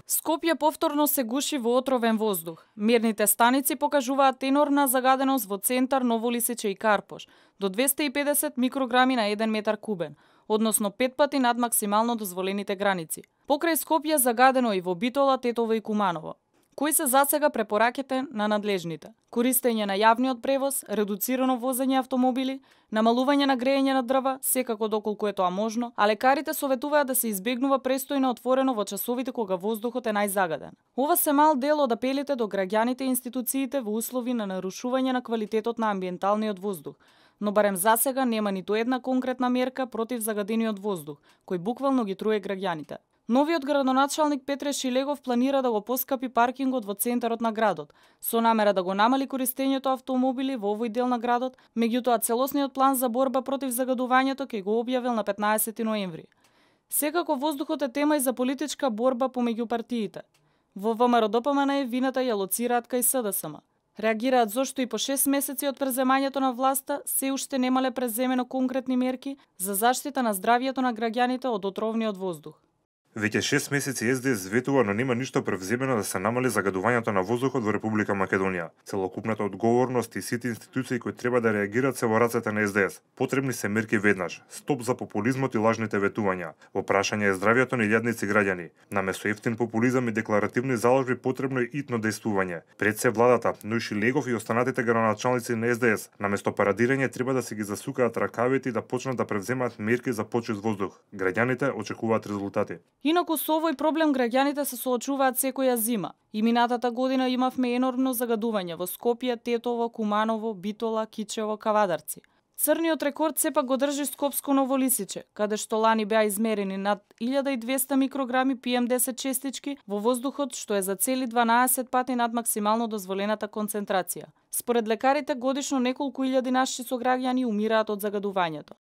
Скопје повторно се гуши во отровен воздух. Мерните станици покажуваат енормна загаденост во центар, Ново Лисиче и Карпош, до 250 микрограми на 1 метар кубен, односно 5 пати над максимално дозволените граници. Покрај Скопје загадено и во Битола, Тетово и Куманово. Кои се засега препораките на надлежните? Користење на јавниот превоз, редуцирано возење автомобили, намалување на грејење на дрва, секако доколку е тоа можно, а лекарите советуваат да се избегнува престојно отворено во часовите кога воздухот е најзагаден. Ова се мал дел од апелите до граѓаните и институциите во услови на нарушување на квалитетот на амбиенталниот воздух, но барем засега нема ниту една конкретна мерка против загадениот воздух, кој буквално ги труе граѓаните. Новиот градоначалник Петре Шилегов планира да го поскапи паркингот во центарот на градот, со намера да го намали користењето автомобили во овој дел на градот, меѓутоа целосниот план за борба против загадувањето ќе го објавил на 15 ноември. Секако воздухот е тема и за политичка борба помеѓу партиите. Во ВМРО-ДПМН вината ја лоцираат кај СДСМ. Реагираат зошто и по 6 месеци од преземањето на власта се уште немале преземено конкретни мерки за заштита на здравјето на граѓаните од отровниот воздух. Веќе 6 месеци СДС ветува, но нема ништо превземено да се намали загадувањето на воздухот во Република Македонија. Целокупната одговорност и сите институции кои треба да реагираат се во рацете на СДС. Потребни се мерки веднаш. Стоп за популизмот и лажните ветувања. Во прашање е здравјето на илјадници граѓани. Наместо ефтин популизам и декларативни заложби потребно е итно действување. Пред се владата, но и Шилегов и останатите градоначалници на СДС, наместо парадирање треба да се ги засукаат ракавите и да почнат да превземаат мерки за почист воздух. Граѓаните очекуваат резултати. Инаку со овој проблем граѓаните се соочуваат секоја зима. И минатата година имавме енормно загадување во Скопје, Тетово, Куманово, Битола, Кичево, Кавадарци. Црниот рекорд сепак го држи скопско Ново Лисиче, каде што лани беа измерени над 1200 микрограми PM10 честички во воздухот, што е за цели 12 пати над максимално дозволената концентрација. Според лекарите, годишно неколку илјади наши сограѓани умираат од загадувањето.